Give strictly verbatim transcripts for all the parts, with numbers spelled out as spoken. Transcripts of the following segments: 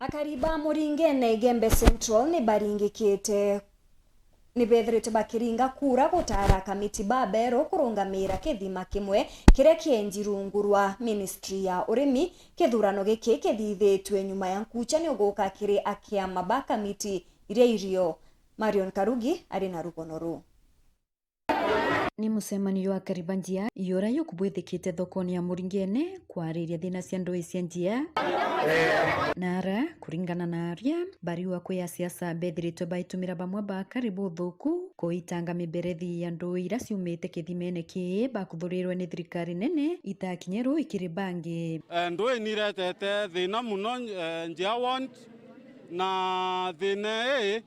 Akari ba Muringene Igembe Central ni baringikite, ni bethiritwe bakiringa kura gutara akamiti ba beru kurungamira kithima kimwe kiria kienji rungu rwa Ministry ya Urimi. Kithurano giki kithithitwe nyuma ya nkucha ni uguka kiri akiama ba kamiti iria irio. Marion Karugi ari na rugono ruu. Ni mucemanio jwa akari ba njia, iura yukubwithikite thokoni ya Muringene kwariria thina cia ndui cia njia. Na ara, kuringana na aria, bariua kwi asiasa bethiritwe baitumira bamwe ba akari buthuku kuitanga miberethi ya ndui iria ciumite kithimene kii bakuthurirwe ni thirikari nene itakinye rui kiri bangi. Eh, ndui niretete thina muno, eh, njia ward, na thina ii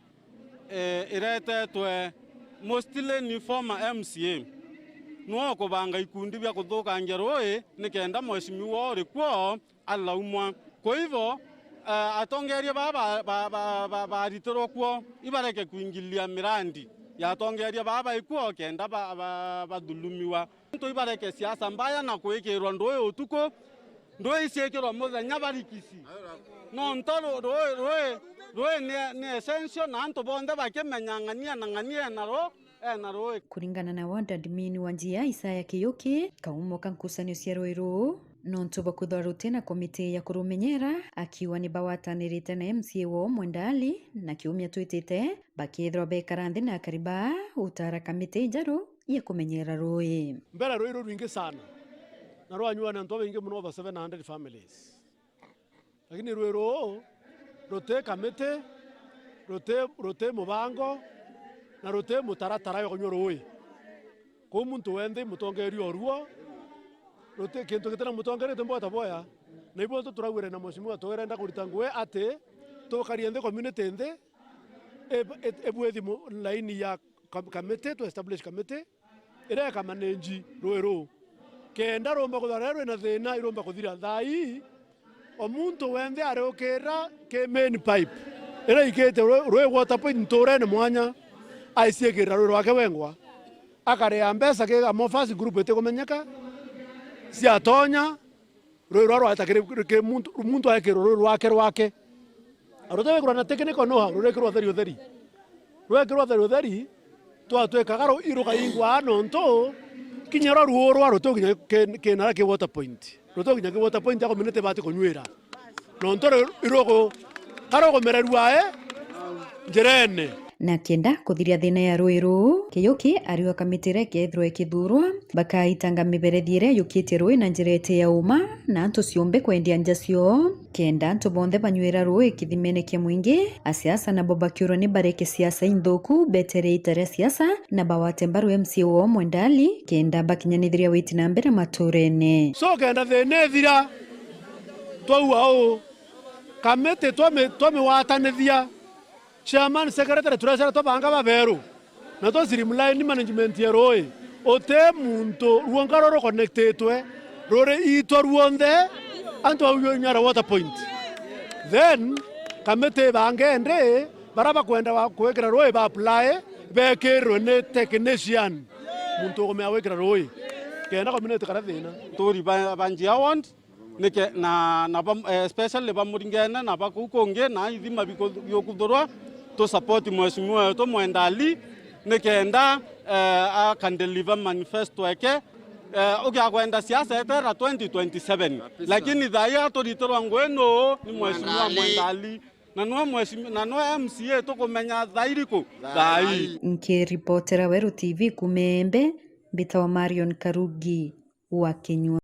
eh, iretetwe mostly ni former M C A. Nwe ukubanga ikundi bia kuthukangia rui nikenda mheshimiwa uri kuo alaumwa. Kwa hivyo, eh, atongeria baa ba, ba, ba, ba, baritirwe kuo ibareke kuingililia mirandi ya atongeria baa baikuo kenda ba, ba, bathulumiwa. Antu ibareke siasa mbaya na kwikirwa ndui utuku, ndui iciikirwa muthenya barikisi. Nontu ru-, rui, rui, rui ni, ni essential na antu bonthe bakimenya ng'ania na ng'ania ena ru-, ena rui. Kuringana na ward admin wa njia Isaya Kiyuki, kaumo ka nkucanio cia rui ruu, nontu bakwithwa ruti na komiti ya kurumenyera, akiuga ni bagwatanirite na M C A woo Mwenda Ali, na kiumia twitite, bakethirwa bekara nthi na akari baa utara kamiti njeru ya kumenyera rui. Mbere rui ruu rwingi sana, na rwanyua ni antu babaingi muno, over seven hundred families. Lakini rui ruu ruti kamiti, ruti, ruti mubango, na ruti mutaratara jwa kunyua rui. Kuu muntu wenthe mutongeria oruo, ruti kintu giti na mutongeria ti mbota boya. Na ibo tu turauire na mheshimiwa, twirenda kurita ngugi ati tukarie nthi, community nthi, ib-, ib-, ibwithi mu-, laini ya kam-, kamiti, tu establish kamiti iria ikamanage rui ruu, kenda rumba kwithirwa riria rwina thina irumba kuthira. Thaa ii, o muntu wenthe ariukirira ki main pipe iria ikite rui, rui water point nturene mwanya, aiciikirira rui rwake wengwa, akaria mbeca ki amo first group itikumenyeka, ciatonya, rui rwa rwata kiri, kiri muntu, muntu aekirwe rui rwake rwake. Ruti wikirwa na technical know-how, rurikirwa utheri utheri. Rwekirwa utheri utheri, twatwikaga ru-, irukaingwa nontu kinya rwa ruurwa ruti kinya ki-, kinara ki water point. Ruti kinya ki water point ya community bati kunyuira. Nontu ru-, iruku, karukumererua e njirene. Na kenda kuthiria thina ya rui ruu, Kiyuki ariuga kamiti iria ikeethirwa ikithurwa, bakaitanga miberethi iria yukitie rui na njira iti ya uma, na antu ciumbe kwendia nja cio, kenda antu bonthe banywira rui kithimene kia mwingi. Asiasa nabo bakiurwa ni bareke siasa inthuku, betere ita ria siasa, na bawate mbaru M C A woo Mwenda Ali, kenda bakinyanithiria witi na mbere maturene. So kenda thina ithira, twaua uu, kamiti twami-, twamiwatanithia. Chairman, secretary, treasurer twabanga baberu, na twa streamline management ya rui. Uti muntu rwonka ruru connectitwe, ruri itwa rwonthe, antu au nyara water point. Then, kamiti ibange ndi, bara bakwenda wa-, kwikira rui ba apply, bekirwe ni technician, muntu ukumenya gwikira rui, kenda community kara thina. Turi ba, ba njia ward, nike-, na, na ba, eh, especially ba Muringene na ba kuu kungi, na ithima biku-, biukuthurwa, tu support mheshimiwa wetu Mwenda Ali, nikenda, eh, aka deliver manifesto eke, eh, ukia kwenda siasa etera twenty twenty-seven. Kabisa. Lakini thaa ii aturitirwa ngui nuu ni mheshimiwa Mwenda Ali. Mwenda Ali. Na nwe mheshimiwa, na nwe M C A tukumenya thaa iriku? Thaa ii. Nkiripotera Weru T V kuuma Embe, mbitawa Marion Karugi wa Kinyua.